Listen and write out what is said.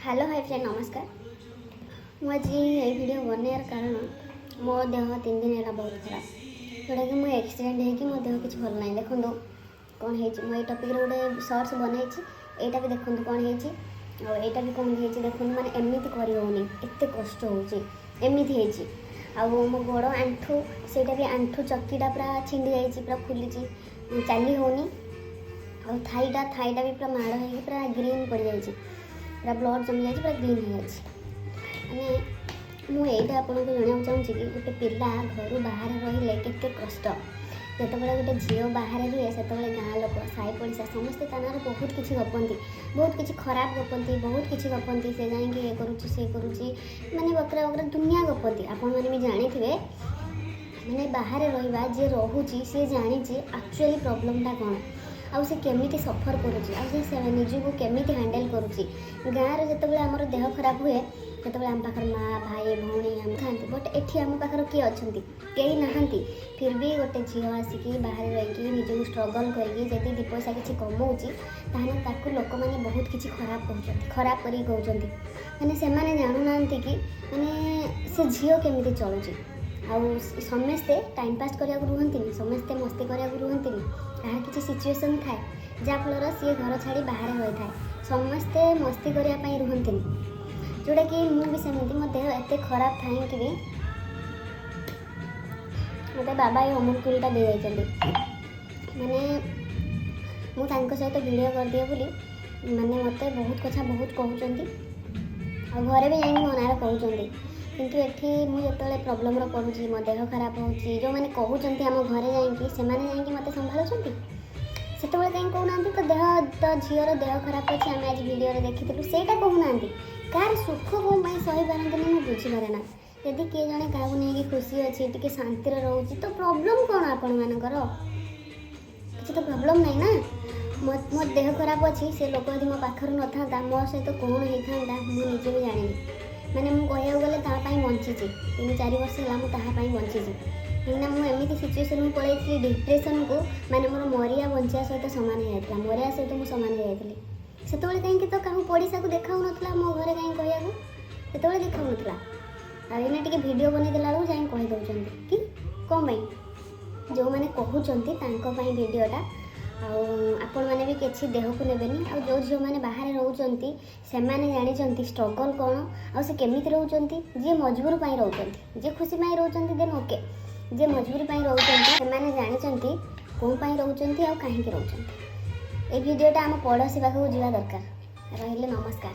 Hello, high friend, ନମସ୍କାର। ମୁଁ ଆଜି ଏଇ ଭିଡ଼ିଓ ବନେଇବାର କାରଣ, ମୋ ଦେହ 3 ଦିନ ହେଲା ବହୁତ ଖରାପ, ଯେଉଁଟାକି ମୁଁ ଆକ୍ସିଡେଣ୍ଟ ହେଇକି ମୋ ଦେହ କିଛି ଭଲ ନାହିଁ। ଦେଖନ୍ତୁ କ'ଣ ହେଇଛି। ମୁଁ ଏଇ ଟପିକ୍ରେ ଗୋଟେ ସର୍ଟସ୍ ବନେଇଛି। ଏଇଟା ବି ଦେଖନ୍ତୁ କ'ଣ ହେଇଛି ଆଉ ଏଇଟା ବି କ'ଣ ହେଇଛି ଦେଖନ୍ତୁ। ମାନେ ଏମିତି କରି ହେଉନି, ଏତେ କଷ୍ଟ ହେଉଛି, ଏମିତି ହେଇଛି। ଆଉ ମୋ ଗୋଡ଼ ଆଣ୍ଠୁ, ସେଇଟା ବି ଆଣ୍ଠୁ ଚକିଟା ପୁରା ଛିଣ୍ଡି ଯାଇଛି, ପୁରା ଫୁଲିଛି, ଚାଲି ହେଉନି। ଆଉ ଥାଇଟା ବି ପୁରା ମାଡ଼ ହେଇକି ପୁରା ଗ୍ରୀନ୍ ପଡ଼ିଯାଇଛି, ପୁରା ବ୍ଲଡ଼ ଜମିଯାଇଛି, ପୁରା ଗ୍ରୀନ୍ ହେଇଯାଇଛି। ମାନେ ମୁଁ ଏଇଟା ଆପଣଙ୍କୁ ଜଣାଇବାକୁ ଚାହୁଁଛି କି ଗୋଟେ ପିଲା ଘରୁ ବାହାରେ ରହିଲେ କେତେ କଷ୍ଟ। ଯେତେବେଳେ ଗୋଟେ ଝିଅ ବାହାରେ ରୁହେ, ସେତେବେଳେ ଗାଁ ଲୋକ, ସାହି ପଡ଼ିଶା ସମସ୍ତେ ତା ନାଁରେ ବହୁତ କିଛି ଗପନ୍ତି, ବହୁତ କିଛି ଖରାପ ଗପନ୍ତି, ବହୁତ କିଛି ଗପନ୍ତି। ସେ ଯାଇକି ଇଏ କରୁଛି, ସେ କରୁଛି, ମାନେ ବକରା ବକରା ଦୁନିଆ ଗପନ୍ତି। ଆପଣମାନେ ବି ଜାଣିଥିବେ। ମାନେ ବାହାରେ ରହିବା, ଯିଏ ରହୁଛି ସିଏ ଜାଣିଛି ଆକ୍ଚୁଆଲି ପ୍ରୋବ୍ଲେମଟା କ'ଣ ଆଉ ସେ କେମିତି ସଫର୍ କରୁଛି ଆଉ ସେ ନିଜକୁ କେମିତି ହ୍ୟାଣ୍ଡେଲ୍ କରୁଛି। ଗାଁରେ ଯେତେବେଳେ ଆମର ଦେହ ଖରାପ ହୁଏ, ସେତେବେଳେ ଆମ ପାଖରେ ମା, ଭାଇ, ଭଉଣୀ ଆମ ଥାନ୍ତି। ବଟ୍ ଏଠି ଆମ ପାଖରେ କିଏ ଅଛନ୍ତି? କେହି ନାହାନ୍ତି। ଫିର୍ ବି ଗୋଟେ ଝିଅ ଆସିକି ବାହାରେ ରହିକି ନିଜକୁ ଷ୍ଟ୍ରଗଲ୍ କରିକି ଯଦି ଦୁଇ ପଇସା କିଛି କମଉଛି, ତାହେଲେ ତାକୁ ଲୋକମାନେ ବହୁତ କିଛି ଖରାପ କହୁଛନ୍ତି, ଖରାପ କରିକି କହୁଛନ୍ତି। ମାନେ ସେମାନେ ଜାଣୁନାହାନ୍ତି କି ମାନେ ସେ ଝିଅ କେମିତି ଚଳୁଛି। ଆଉ ସମସ୍ତେ ଟାଇମ୍ ପାସ୍ କରିବାକୁ ରୁହନ୍ତିନି, ସମସ୍ତେ ମସ୍ତି କରିବାକୁ ରୁହନ୍ତିନି। କାହାର କିଛି ସିଚୁଏସନ୍ ଥାଏ, ଯାହାଫଳରେ ସିଏ ଘର ଛାଡ଼ି ବାହାରେ ରହିଥାଏ। ସମସ୍ତେ ମସ୍ତି କରିବା ପାଇଁ ରୁହନ୍ତିନି। ଯେଉଁଟାକି ମୁଁ ବି ସେମିତି। ମୋ ଦେହ ଏତେ ଖରାପ ଥାଇକି ବି ମୋତେ ବାବା ଏଇ ଅମୁଲ କୁଲଟା ଦେଇଯାଇଛନ୍ତି। ମାନେ ମୁଁ ତାଙ୍କ ସହିତ ଭିଡ଼ିଓ କରିଦିଏ ବୋଲି ମାନେ ମୋତେ ବହୁତ କଥା ବହୁତ କହୁଛନ୍ତି ଆଉ ଘରେ ବି ଯାଇକି ମୋ ନାଁରେ କହୁଛନ୍ତି। କିନ୍ତୁ ଏଠି ମୁଁ ଯେତେବେଳେ ପ୍ରୋବ୍ଲେମ୍ରେ ପଡ଼ୁଛି, ମୋ ଦେହ ଖରାପ ହେଉଛି, ଯେଉଁମାନେ କହୁଛନ୍ତି ଆମ ଘରେ ଯାଇକି, ସେମାନେ ଯାଇକି ମୋତେ ସମ୍ଭାଳୁଛନ୍ତି। ସେତେବେଳେ କାହିଁ କହୁନାହାନ୍ତି ତ ଦେହ ତ ଝିଅର ଦେହ ଖରାପ ଅଛି, ଆମେ ଆଜି ଭିଡ଼ିଓରେ ଦେଖିଥିଲୁ, ସେଇଟା କହୁନାହାନ୍ତି। କାହାର ସୁଖ କ'ଣ ପାଇଁ ସହିପାରନ୍ତିନି, ମୁଁ ବୁଝିପାରେ ନା। ଯଦି କିଏ ଜଣେ କାହାକୁ ନେଇକି ଖୁସି ଅଛି, ଟିକେ ଶାନ୍ତିରେ ରହୁଛି, ତ ପ୍ରୋବ୍ଲେମ୍ କ'ଣ ଆପଣମାନଙ୍କର? କିଛି ତ ପ୍ରୋବ୍ଲେମ୍ ନାହିଁ ନା। ମୋ ମୋ ଦେହ ଖରାପ ଅଛି, ସେ ଲୋକ ଯଦି ମୋ ପାଖରେ ନଥାନ୍ତା, ମୋ ସହିତ କ'ଣ ହେଇଥାନ୍ତା ମୁଁ ନିଜେ ବି ଜାଣିନି। ମାନେ ମୁଁ କହିବାକୁ ଗଲେ ତା ପାଇଁ ବଞ୍ଚିଛି। 3-4 ବର୍ଷ ହେଲା ମୁଁ ତାହା ପାଇଁ ବଞ୍ଚିଛି। କାହିଁକିନା ମୁଁ ଏମିତି ସିଚୁଏସନ୍କୁ ପଳେଇଥିଲି, ଡିପ୍ରେସନ୍କୁ, ମାନେ ମୋର ମରିବା ବଞ୍ଚିବା ସହିତ ସମାନ ହେଇଯାଇଥିଲା। ମରିବା ସହିତ ମୁଁ ସମାନ ହେଇଯାଇଥିଲି। ସେତେବେଳେ କାହିଁକି ତ କାହାକୁ ପଡ଼ିଶାକୁ ଦେଖାଉନଥିଲା, ମୋ ଘରେ କାହିଁ କହିବାକୁ ସେତେବେଳେ ଦେଖାଉନଥିଲା। ଆଉ ଏଇନା ଟିକେ ଭିଡ଼ିଓ ବନେଇ ଦେଲା ବେଳକୁ ଯାଇକି କହିଦେଉଛନ୍ତି କି କ'ଣ ପାଇଁ? ଯେଉଁମାନେ କହୁଛନ୍ତି ତାଙ୍କ ପାଇଁ ଭିଡ଼ିଓଟା। ଆଉ ଆପଣମାନେ ବି କିଛି ଦେହକୁ ନେବେନି। ଆଉ ଯେଉଁ ଝିଅମାନେ ବାହାରେ ରହୁଛନ୍ତି, ସେମାନେ ଜାଣିଛନ୍ତି ଷ୍ଟ୍ରଗଲ୍ କ'ଣ ଆଉ ସେ କେମିତି ରହୁଛନ୍ତି। ଯିଏ ମଜବୁର ପାଇଁ ରହୁଛନ୍ତି, ଯିଏ ଖୁସି ପାଇଁ ରହୁଛନ୍ତି, ଦେନ୍ ଓକେ। ଯିଏ ମଜବୁରି ପାଇଁ ରହୁଛନ୍ତି, ସେମାନେ ଜାଣିଛନ୍ତି କେଉଁ ପାଇଁ ରହୁଛନ୍ତି ଆଉ କାହିଁକି ରହୁଛନ୍ତି। ଏଇ ଭିଡ଼ିଓଟା ଆମ ପଡ଼ୋଶୀ ପାଖକୁ ଯିବା ଦରକାର। ରହିଲେ, ନମସ୍କାର।